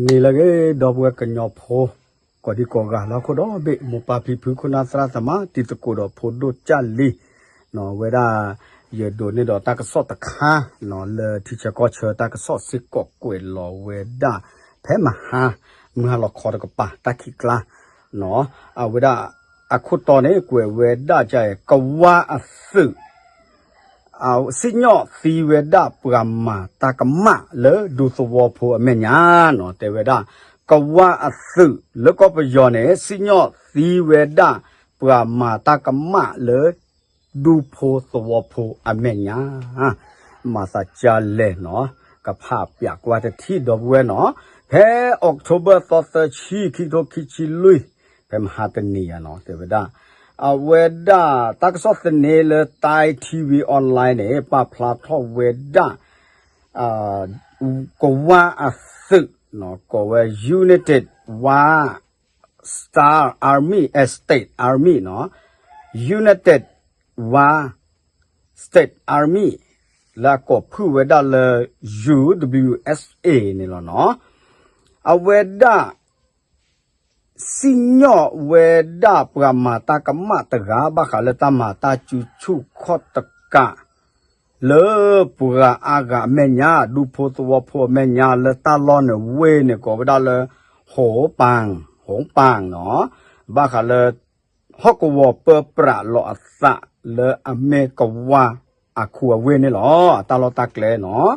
နံၤလၢအဂ့ၤ ဒီပုၢ်ဝဲၢ်ကညီဖိ ကိးဒံကိးဂၤလၢဟီၣ်ခိၣ်ဒီဘ့ၣ် မိၢ်ပၢ်ဖံဖု ခိၣ်နၢ်သရၣ်သမါ တံၤသကိးဒီးဖိဒိၣ်ကၢ်လံၤ ဝဲဒၣ် ယဒိးန့ၢ်ဒီးတၢ်ကစီၣ်တခါ လၢထံဆၢကီၢ်ဆၢတၢ်ကစီၣ်စ့ၢ်ကီးကွဲးလီၤဝဲဒၣ် ဖဲမဟါ မုၢ်ဟါလီၤခီတကပၤ တၢ်ခံးကျါ အဝဲဒၣ် အခိၣ်တီန့ၣ် ကွဲးဝဲဒၣ် ကဝါအသုး စံၣ်ညီၣ်သံဝဲဒၣ်ပှၤမၤတၢ်ကမၣ်လၢဒူသဝီဖိအမဲာ်ညါ တဲဝဲဒၣ် ကဝါအသုးလၢကီၢ်ပယီၤန့ၣ် စံၣ်ညီၣ်သံဝဲဒၣ်ပှၤမၤတၢ်ကမၣ်လၢ ဒူဖိသဝီဖိအမဲာ်ညါ မၤသးကၢ်လဲၣ်နီၤ ကဖးပၠးကွၢ်တထံၣ်ဒီပုၢ်ဝဲၢ်နီၤ ဖဲ October သီသၢဆံ ခံကထိခံဆံလွံၢ် ဖဲမဟါတနံၤယၤနီၤ တဲဝဲဒၣ် အဝဲဒၣ်တၢ်ကစီၣ်သန့လၢ Thai T V Online န့ၣ် ပာ်ဖျါထီၣ်ဝဲဒၣ် ကဝါအသုး ကိးဝဲ United Wa State Army နီၤ United Wa State Army လၢအကိးဖုၣ်ဝဲဒၣ်လၢ U W S A န့ၣ်လီၤနီၤ အဝဲဒၣ် စံၣ်ညီၣ်ဝဲဒၣ်ပှၤမၤတၢ်ကမၣ်တဂၤ ဘၣ်ဃးလၢတၢ်မၤတၢ်စုဆူၣ်ခီၣ်တကး လၢပှၤအါဂၤအမဲာ်ညါ ဒူဖိသဝီဖိအမဲာ်ညါ လၢတၢ်လီၢ်န့ၣ်ဝ့ၢ်န့ၣ် ကိးဝဲဒၣ်လၢ ဟိပၢ် ဟိပၢ်နီၤ ဘၣ်ဃးလၢ ဟီၣ်ကဝီၤပၢပြးလီၤအသးလၢအမ့ၢ်ကဝါအခိၣ်အဝ့ၢ်န့ၣ်လီၤ အတၢ်လီၢ်တၢ်ကျဲနီၤ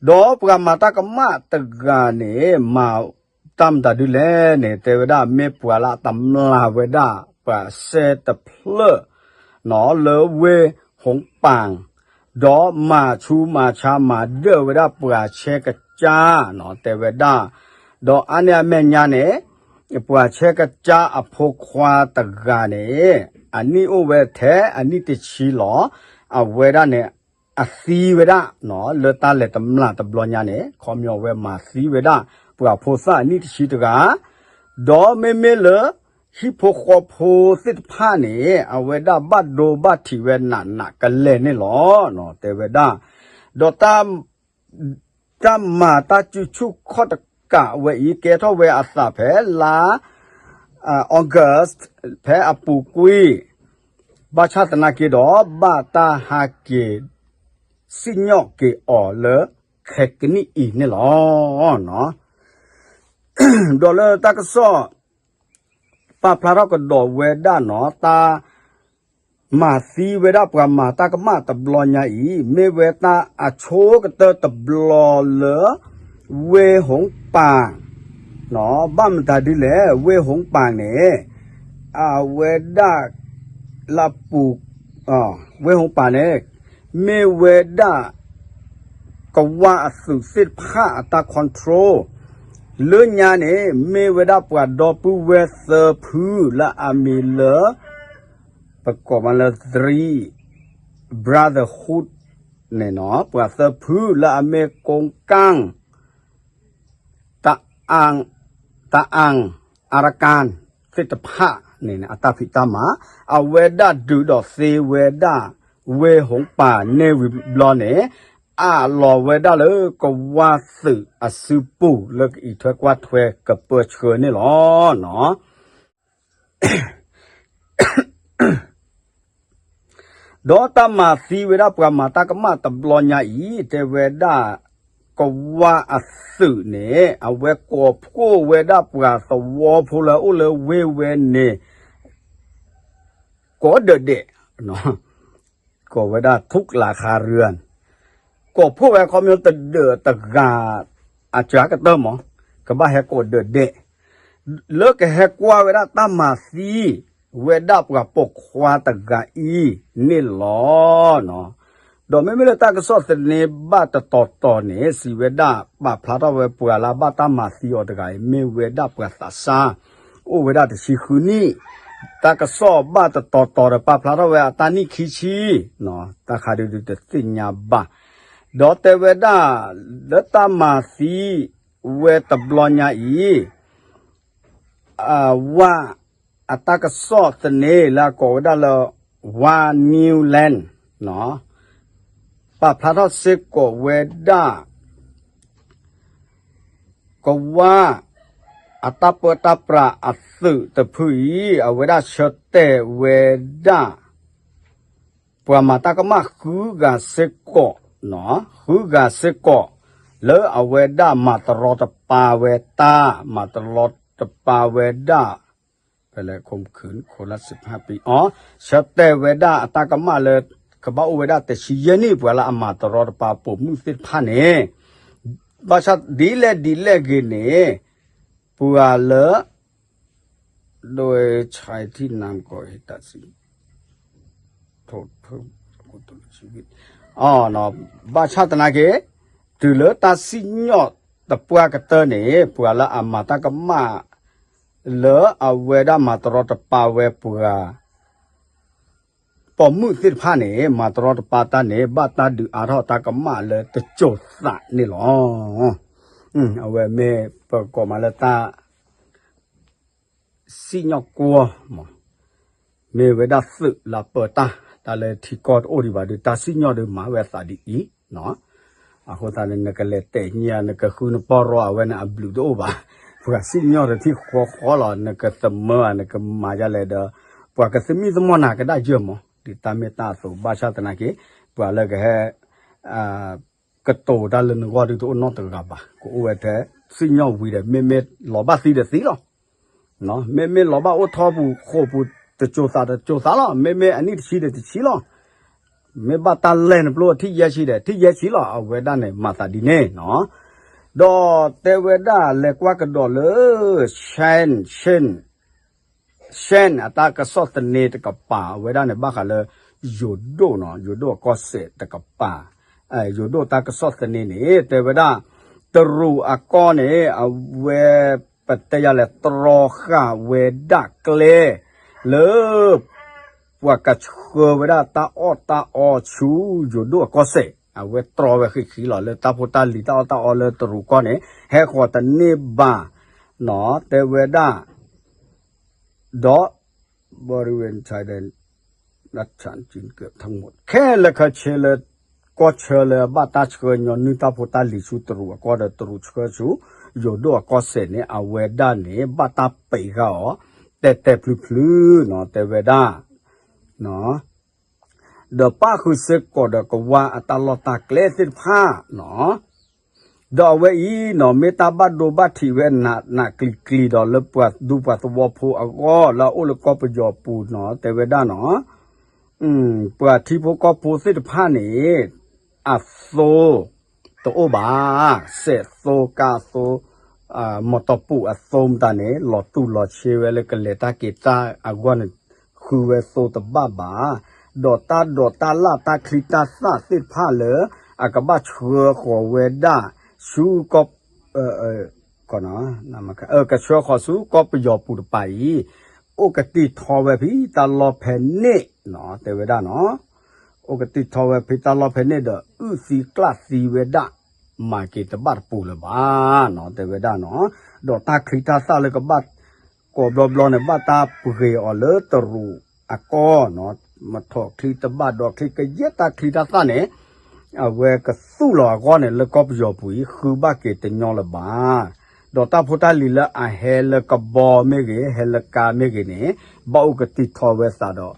ဒီးပှၤမၤတၢ်ကမၣ်တဂၤန့ၣ် မၤတၢ်မတၤဒ်လဲၣ်န့ၣ် တဲဝဲဒၣ်မ့ၢ်ပှၤလၢအတမျၢ်ဝဲဒၣ် ပှၤစဲတဖျၢၣ်နီၤ လၢဝ့ၢ်ဟိပၢ် ဒီးမၤဆူးမၤဆါမၤဒၢၣ်ဝဲဒၣ်ပှၤဆဲကစၢ်နီၤ တဲဝဲဒၣ် ဒီးအါန့ၢ်အမဲာ်ညါန့ၣ် ပှၤဆဲကစၢ်အဖိခွါတဂၤန့ၣ် အနံၣ်အိၣ်ဝဲထဲအနံၣ်တဆံလီၤ အဝဲဒၣ်န့ၣ် အသံဝဲဒၣ်နီၤ လၢတၢ်လဲၤတမျၢ်တဘျီညါန့ၣ် ခီပညီဝဲမၤသံဝဲဒၣ် ပှၤဖိသၣ်အနံၣ်တဆံတဂၤ ဒီးမ့မ့ၢ်လၢ ဟံၣ်ဖိဃီဖိသ့ၣ်တဖၣ်န့ၣ် အဝဲဒၣ်ဘၣ်ဒိဘၣ်ထံးဝဲနးနးကလဲာ်န့ၣ်လီၤ တဲဝဲဒၣ် ဒီး တၢ်မၤတၢ်စုဆူၣ်ခီၣ်တကးဝဲအံၤ ကဲထီၣ်ဝဲအသးဖဲလါ August ဖဲအပူၤကွံာ် ဘၣ်ဆၣ်သနာ်က့ဒီး ဘၣ်တၢ်ဟးက့ၤ စံၣ်ညီၣ်က့ၤအီၤလၢ ခဲကနံၣ်အံၤန့ၣ်လီၤ. ဒီးလၢတၢ်ကစီၣ် ပာ်ဖျါထီၣ်ကဒီးဝဲဒၣ်နီၤ တၢ် မၤသံဝဲဒၣ်ပှၤမၤတၢ်ကမၣ်တဘျီညါအံၤ မ့ၢ်ဝဲတၢ်အဆိကတၢၢ်တဘျီလၢ ဝ့ၢ်ဟိပၢ် ဘၣ်မတၤဒ်လဲၣ် ဝ့ၢ်ဟိပၢ်န့ၣ် အဝဲဒၣ် လၢပူၤ ဝ့ၢ်ဟိပၢ်န့ၣ် မ့ၢ်ဝဲဒၣ် ကဝါအသုးသ့ၣ်တဖၣ်အတၢ် control လၢညါန့ၣ် မ့ၢ်ဝဲဒၣ်ပှၤဒီပုၢ်ဝဲၢ်သၢဖုလၢအမံၤလၢ ပကိးမးလၢ Three Brotherhood န့ၣ်နီၤ ပှၤသၢဖုလၢအမ့ၢ် ကိကၣ် တအၣ် အရကၣ် သ့ၣ်တဖၣ်န့ၣ် အတၢ်ဖံးတၢ်မၤ အဝဲဒၣ်ဒုးဒီးသ့ဝဲဒၣ် ဝ့ၢ်ဟိပၢ်န့ၣ်ဝံၤဘျီန့ၣ် အးလီၤဝဲဒၣ်လၢကဝါသုးအစုပူၤလၢကအံးထွဲကွၢ်ထွဲကပၢဆှၢန့ၣ်လီၤ. ဒီးတၢ်မၤသံဝဲဒၣ်ပှၤမၤတၢ်ကမၣ်တဘျီညါအံၤ တဲဝဲဒၣ် ကဝါအသုးန့ၣ် အဝဲကိးဖှိၣ်ဝဲဒၣ်ပှၤသဝီဖိလၢအအိၣ်လၢဝ့ၢ်ဝဲန့ၣ် ကိးဒၢးဒဲး ကိးဝဲဒၣ် ထူၣ်ကလးခါရၢၢ် ကိးဖှိၣ်ဝဲခီပညီတဒၢးတဂၤ အစှၤကတၢၢ်မး ကဘၣ်ဟဲကိးဒၢးဒဲး လၢကဟဲကွၢ်ဝဲဒၣ်တၢ်မၤသံဝဲဒၣ်ပှၤပိာ်ခွါတဂၤအံၤန့ၣ်လီၤ. ဒီးမ့မ့ၢ်လၢတၢ်ကစီၣ်သန့ဘၣ်တတီၤတီၤန့ၣ် စံးဝဲဒၣ် ပာ်ဖျါထီၣ်ဝဲပှၤလၢအဘၣ်တၢ်မၤသံအီၤတဂၤအံၤ မ့ၢ်ဝဲဒၣ်ပှၤသးစၢ် အိၣ်ဝဲဒၣ်တဆံဃုနံၣ် တၢ်ကစီၣ်ဘၣ်တတီၤတီၤဒီးပာ်ဖျါထီၣ်ဝဲအတၢ်နံၣ်ခံဆံ တၢ်ခါဒုးဒုးတသ့ၣ်ညါဘၣ် ဒီးတဲဝဲဒၣ် လၢတၢ်မၤသံဝဲတဘျီညါအံၤ ဝါ အတၢ်ကစီၣ်သန့လၢအကိးဝဲဒၣ်လၢ Wa News Land ပာ်ဖျါထီၣ်စ့ၢ်ကီးဝဲဒၣ် ကဝါ အတၢ်ပၢတၢ်ပြးအသုးတဖုအံၤ အဝဲဒၣ်ဆၢတဲာ်ဝဲဒၣ် ပှၤမၤတၢ်ကမၣ်ဃုဂၤစ့ၢ်ကီး, ဃုဂၤစ့ၢ်ကီး လၢအဝဲဒၣ်မၤတရီတပါဝဲတၢ်, မၤတရီတပါဝဲဒၣ် ဖဲလဲၣ်ခိၣ်မုၣ်ခုၣ် ခိၣ်လၢစံးဖးပံအီၤ ဆၢတဲာ်ဝဲဒၣ်အတၢ်ကမၣ်လၢ ကဘၣ်အိၣ်ဝဲဒၣ်တဆံယဲၢ်နံၣ် ပှၤလၢအမၤတရီတပါပိာ်မုၣ်သ့ၣ်တဖၣ်န့ၣ်, ဘၣ်ဆၣ်ဒ်လဲၣ်ဒ်လဲၣ်ဂ့ၤန့ၣ် ပှၤလၢ ဒိဆထံနမ်ကီၢ် ဘၣ်ဆၣ်သနာ်က့ တုၤလၢတၢ်စံၣ်ညီၣ်တပှၢ်ကတၢၢ်န့ၣ် ပှၤလၢအမၤတၢ်ကမၣ် လၢအဝဲဒၣ်မၤတရီတပါဝဲပှၤ ပိာ်မုၣ်သ့ၣ်တဖၣ်န့ၣ် မၤတရီတပါတၢ်န့ၣ် ဘၣ်တၢ်ဒုးအါထီၣ်တၢ်ကမၣ်လၢတစိၤသးန့ၣ်လီၤ. အဝဲမ့ၢ်ပကိးမးလၢတၢ် စံၣ်ညီၣ်ကွီၢ်မး, မ့ၢ်ဝဲဒၣ်သုးလၢပၢတၢ်, တၢ်လၢထံကီၢ်တအိၣ်ဒံးဘၣ်ဒီး တၢ်စံၣ်ညီၣ်ဒီးမၤဝဲအသးဒ်အံၤ, အဃိသတးန့ၣ် နကလဲၤတဲာ်ညါ နကဃုနပီၢ်ရီအဝဲန့ၣ်အဘျုးတအိၣ်ဘၣ်, ပှၤစံၣ်ညီၣ်ဒီးထံၣ်ဃီဃီလီၤ, နကသမၢဧါ နကမၤဒ်လဲၣ်ဒီး ပှၤကသမံသမိးနၤကဒါယၢ်မး, ဒ်တၢ်မ့ၢ်တၢ်အသိး ဘၣ်ဆၣ်သနာ်က့ ပှၤလၢကဟဲ ကတိၤတၢ်လၢနဂီၢ်ဒုးတအိၣ်နီတဂၤဘၣ်, ကအိၣ်ဝဲထဲ စံၣ်ညီၣ်ဝံၤဒီး မ့မ့ၢ်လီၤဘၣ်သံဒီးသံလီၤ, မ့မ့ၢ်လီၤဘၣ်အိၣ်ထီပူၤဃိာ်ပူၤ တစိၤသးတစိၤသးလီၤ, မ့မ့ၢ်အနံၣ်တဆံဒီးတဆံလီၤ, မ့ၢ်ဘၣ်တၢ်လဲၢ်နပျိထံၣ်ယဲၢ်ဆံဒီး ထံၣ်ယဲၢ်ဆံလီၤ, အဝဲဒၣ်န့ၣ် မၤသးဒ်န့ၣ်နီၤ, ဒီးတဲဝဲဒၣ်လဲၤကွၢ်ကဒီးလၢ Shan, Shan, Shan အတၢ်ကစီၣ်သန့တကပၤ အဝဲဒၣ်န့ၣ် ဘၣ်ဃးလၢ ယိၤဒိၣ်နီၤ, ယိၤဒိၣ်အကီၢ်စဲၣ်တကပၤ, ယိၤဒိၣ်တၢ်ကစီၣ်သန့န့ၣ် တဲဝဲဒၣ် တရူးအကီၢ်န့ၣ် အဝဲ ပတဲယၤလဲၣ် တြီဃာ်ဝဲဒၣ်ကျဲ လၢ ပှၤကဆှၢဝဲဒၣ်တၢ်အီၣ်တၢ်အီဆူယိၤဒိၣ်အကီၢ်စဲၣ်, အဝဲတြီဝဲဃံးဃံးလီၤ လၢတၢ်ဖိတၢ်လံၤတၢ်အီၣ်တၢ်အီလၢတရူးကီၢ်န့ၣ် ဟဲဃီၤတန့ၢ်ဘၣ်, တဲဝဲဒၣ် ဒီး ဘီရံဝ့ၣ် ခဲလၢာ်ခဲဆ့လၢ ကီၢ်ဆၢလၢဘၣ်တၢ်ဆှၢညီနုၢ်တၢ်ဖိတၢ်လံၤဆူတရူးအကီၢ်ဒီး တရူးဆှၢဆူ ယိၤဒိၣ်အကီၢ်စဲၣ်န့ၣ် အဝဲဒၣ်န့ၣ် ဘၣ်တၢ်ပံးဃာ်အီၤ တဲာ်တဲာ်ဖျုးဖျုးနီၤ တဲဝဲဒၣ် ဒီးပၣ်ဃုာ်စ့ၢ်ကီးဒီးကဝါအတၢ်လီၢ်တၢ်ကျဲသ့ၣ်တဖၣ်နီၤ ဒီးအဝဲအံၤနီၤ မ့ၢ်တၢ်ဘၣ်ဒိဘၣ်ထံးဝဲနးနးကျံၤကျံၤဒီး လၢပှၤဒူပှၤသဝီဖိအဂီၢ်လၢအအိၣ်လၢကီၢ်ပယီၤပူၤနီၤ တဲဝဲဒၣ်နီၤ ပှၤထံဖိကီၢ်ဖိသ့ၣ်တဖၣ်န့ၣ် အသိ တအိၣ်ဘၣ်, စဲးသိကါသိ မီၢ်တီၢ်ပူၤအသိမတၤန့ၣ် လီၤတူၢ်လီၤဆ့ဝဲလၢကလဲၤတၢ်က့ၤတၢ်အဂီၢ်န့ၣ် ဃုဝဲသိတဘၣ်ဘၣ်, ဒီးတၢ်ဒိးတၢ်လၣ်တၢ်ချံတၢ်သၣ်သ့ၣ်တဖၣ်လၢ အကဘၣ်ဆှၢဃီၤဝဲဒၣ်ဆူကီၢ် ကဆှၢဃီၤဆူကီၢ်ပယီၤပူၤတပၤအံၤ အိၣ်ကတံၢ်ထီဝဲဖဲတၢ်လီၢ်ဖဲန့ၣ်နီၤ တဲဝဲဒၣ်နီၤ အိၣ်ကတံၢ်ထီဝဲဖဲတၢ်လီၢ်ဖဲန့ၣ်ဒီး အုၣ်သံကျၣ်သံဝဲဒၣ် မၤက့ၤတဘၣ်တပူၤလၢၤဘၣ်နီၤ တဲဝဲဒၣ်နီၤ ဒီးတၢ်ချံတၢ်သၣ်လၢကဘၣ် ကိးဘျီဘျီန့ၣ် ဘၣ်တၢ်ပှ့ၤအီၤလၢတရူးအကီၢ်နီၤ မထီၣ်ချံတဘၣ်ဒီးချံကယဲၢ်တၢ်ချံတၢ်သၣ်န့ၣ် အဝဲကသူၣ်လီၤအဂီၢ်န့ၣ် လၢကီၢ်ပယီၤပူၤအံၤ ဃုဘၣ်က့ၤတညီလၢၤဘၣ်. ဒီးတၢ်ဖိတၢ်လံၤလၢအဟဲလၢကဘီမ့ၢ်ဂ့ၤ ဟဲလၢကါမ့ၢ်ဂ့ၤန့ၣ် ဘၣ်အိၣ်ကတံၢ်ထီဝဲသးဒီး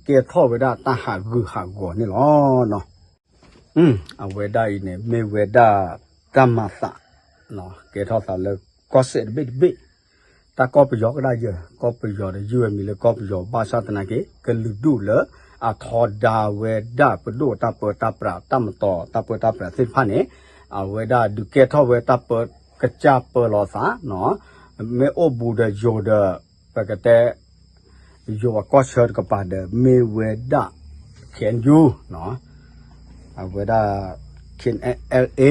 ကဲထီၣ်ဝဲဒၣ်တၢ်ဟးဂူာ်ဟးဂီၤန့ၣ်လီၤ. အဝဲဒၣ်အံၤန့ၣ် မ့ၢ်ဝဲဒၣ်တၢ်မၤသး ကဲထီၣ်သးလၢကီၢ်စဲၣ်တဘ့ၣ်တဘ့ၣ် တၢ်ကီၢ်ပယီၤကဒၣ်ယဲၢ် ကီၢ်ပယီၤဒီးယုၢ်ဝဲမံၤလၢကီၢ်ပယီၤ ဘၣ်ဆၣ်သနာ်က့ ကလုာ်ဒူၣ်လၢအထီဒါဝဲဒၣ်ပဒိၣ်တၢ်ပၢတၢ်ပြး တၢ်မတီၤ တၢ်ပၢတၢ်ပြးသ့ၣ်တဖၣ်န့ၣ် အဝဲဒၣ်ဒုးကဲထီၣ်ဝဲတၢ်ပၢကစၢ်ပၢလီၤသး မ့ၢ်အိၣ်ဘူးဒီးယိၤဒီး ပကတဲ ယိၤအကီၢ်ဆၢတကပၤဒီး မ့ၢ်ဝဲဒၣ် KNU အဝဲဒၣ် KNLA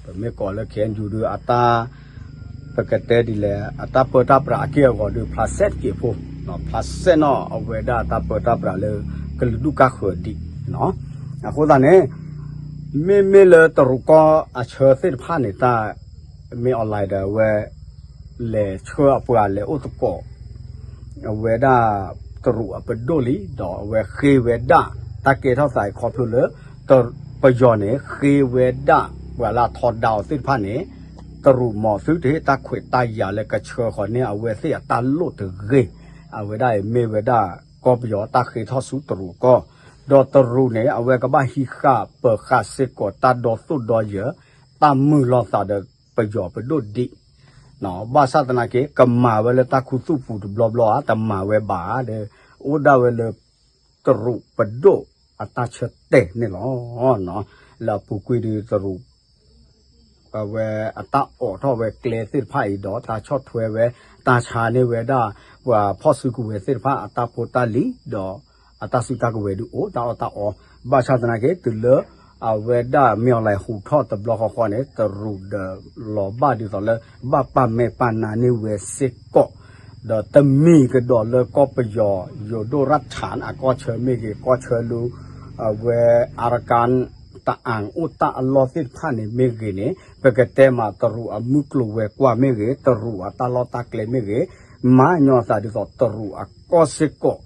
ပမ့ၢ်ကိးလၢ KNU ဒီး အတၢ် ပကတဲဒ်လဲၣ် အတၢ်ပၢတၢ်ပြးအက့ၢ်အဂီၤဒီး ဖျါစဲတက့ၢ်ဖိ ဖျါစဲနီၣ် အဝဲဒၣ်တၢ်ပၢတၢ်ပြးလၢ ကလုာ်ဒူၣ်ကါဃၢၤဒံး အဃိသတးန့ၣ် မ့မ့ၢ်လၢတရူးကီၢ်အဆၢသ့ၣ်တဖၣ်န့ၣ် တၢ်မ့ၢ် online ဒီးအဝဲ လဲၤဆှၢအပှၤလဲၤအိၣ်သကိး အဝဲဒၣ်တရူးအပဒိၣ်လံ ဒီးအဝဲဃ့ဝဲဒၣ် တၢ်ကဲထီၣ်သးအံၤခီဖျိလၢ ပယီၤန့ၣ် ဃ့ဝဲဒၣ်ပှၤလၢအထီဒါအီၤသ့ၣ်တဖၣ်န့ၣ် တရူးမ့ၢ်သုတဟ့ၣ်တၢ်ခွဲးတၢ်ယာ်လၢကဆှၢဃီၤန့ၢ်အဝဲသ့ၣ်အတၢ်လိၣ်တဂ့ၤ, အဝဲဒၣ်အံၤမ့ၢ်ဝဲဒၣ် ကီၢ်ပယီၤတၢ်ဃ့ထီၣ်ဆူတရူးအကီၢ်, ဒီးတရူးန့ၣ် အဝဲကဘၣ်ဟံးဃာ်ပၢၤဃာ်စ့ၢ်ကီးတၢ်ဒီသိၣ်ဒီယၢၤ, တၢ်မုာ်လိာ်သးဒီးပယီၤပဒိၣ်ဒံး ဘၣ်ဆၣ်သနာ်က့ ကမၤဝဲလၢတၢ်ခူသူၣ်ပူၤတဘျီဘျီဧါ, တမၤဝဲဘၣ်ဒီး အိၣ်ဒၣ်ဝဲလၢ တရူးပဒိၣ်အတၢ်ဆၢတဲာ်န့ၣ်လီၤ. လၢအပူၤကွံာ်ဒီးတရူး အဝဲအတၢ်အိးထီၣ်ဝဲကျဲသ့ၣ်တဖၣ်အံၤဒီး တၢ်ဆီၣ်ထွဲဝဲ တၢ်ဆါန့ၢ်ဝဲဒၣ် ပှၤဖီၣ်စုကဝဲၤသ့ၣ်တဖၣ်အတၢ်ဖိတၢ်လံၤ ဒီးအတၢ်စုတၢ်ကဝဲၤဒုးအိၣ်တၢ်အီၣ်တၢ်အီ, ဘၣ်ဆၣ်သနာ်က့ တုၤလၢ အဝဲဒၣ်မ့ၢ်အီၤလဲၤဟူးထီၣ်တဘျီဃီဃီန့ၣ် တရူးဒီးလီၤဘၣ်ဒ်သိးလၢ ဘၣ်ပာ်မဲာ်ပာ်နါန့ၢ်ဝဲစ့ၢ်ကီး, ဒီးတမံၤကဒီးလၢကီၢ်ပယီၤ ယိၤဒိၣ်ရၣ်ထၣ်အကီၢ်ဆၢမ့ၢ်ဂ့ၤ, ကီၢ်ဆၢလၢ အဝဲ အါရကၣ် တအၣ်အိၣ်တၢ်အလီၢ်သ့ၣ်တဖၣ်န့ၣ်မ့ၢ်ဂ့ၤန့ၣ် ပကတဲမးတရူးအမုၢ်ကျိၤဝဲၤကွာ်မ့ၢ်ဂ့ၤ, တရူးအတၢ်လီၢ်တၢ်ကျဲမ့ၢ်ဂ့ၤ, မၤညီအသးဒ်သိးတရူးအကီၢ်စ့ၢ်ကီး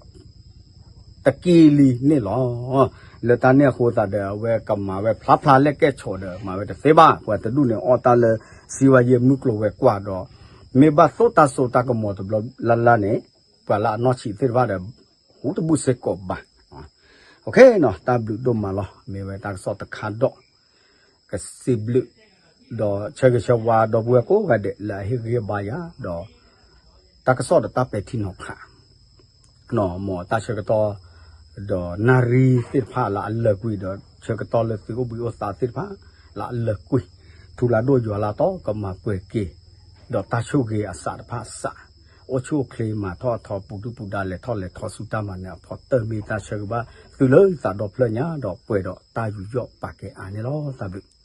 တက့ၢ်လံန့ၣ်လီၤ. လၢတၢ်န့ၣ်အဃိသတးဒီး အဝဲကမၤဝဲဖျါဖျါလဲၣ်ကဲၣ်ဆိးဒီး မၤဝဲတသ့ဘၣ်, ပှၤတဒူၣ်န့ၣ်အီၣ်တၢ်လၢ စံးဝဲယဲၢ်မုၢ်ကျိၤဝဲၤကွာ်ဒီး မ့ၢ်ဘၣ်သိၣ်တၢ်စိတၢ်ကမီၤတဘျီလၢ်လၢ်န့ၣ် ပှၤလၢအနီၢ်ဆံးသ့ၣ်တဖၣ်ဒီး ဟူတဘူၣ်စ့ၢ်ကီးဘၣ်. တၢ်ဘျုးဒိၣ်မးလီၤ. မ့ၢ်ဝဲတၢ်ကစီၣ်တခါဒီး ကစံးဘျုး ဒီးဆၢဂ့ၤဆၢဝါဒီပုၢ်ဝဲၢ်ကိးဂၤဒဲးလၢအဟ့ၣ်ဂံၢ်ဟ့ၣ်ဘါယၤ ဒီး တၢ်ကစီၣ်ဒီးတၢ်ပဲာ်ထံနီၤဖး မ်တၢ်ဆၢကတီၢ် ဒီးနၣ်ရံၣ်သ့ၣ်တဖၣ်လၢအလၢာ်ကွံာ်ဒီး ဆၢကတီၢ်လၢသုအိၣ်ဘှံးအိၣ်သါသ့ၣ်တဖၣ် လၢအလၢာ်ကွံာ် ထူလၢဒိၣ်ယွၤလၢတီကမၤပှဲၤက့ၤ ဒီးတၢ်ဆိၣ်ဂ့ၤအစးတဖၣ်စး အိၣ်ဆူၣ်အိၣ်ချ့မၤထီၣ်အထီပူၤဒုၣ်ပူၤဒါလဲၤထီၣ်လဲၤထီဆူတၢ်မၤနၢၤအဖီတၢၢ်မ့ၢ်တၢ်ဆၢဂ့ၤဘၣ်သုလၢသးဒီဖျၢၣ်ညါ ဒီးပှဲၤဒီးတၢ်ယူးယီၣ်ပာ်ကဲအါန့ၣ်လီၤ. တၢ်ဘျုး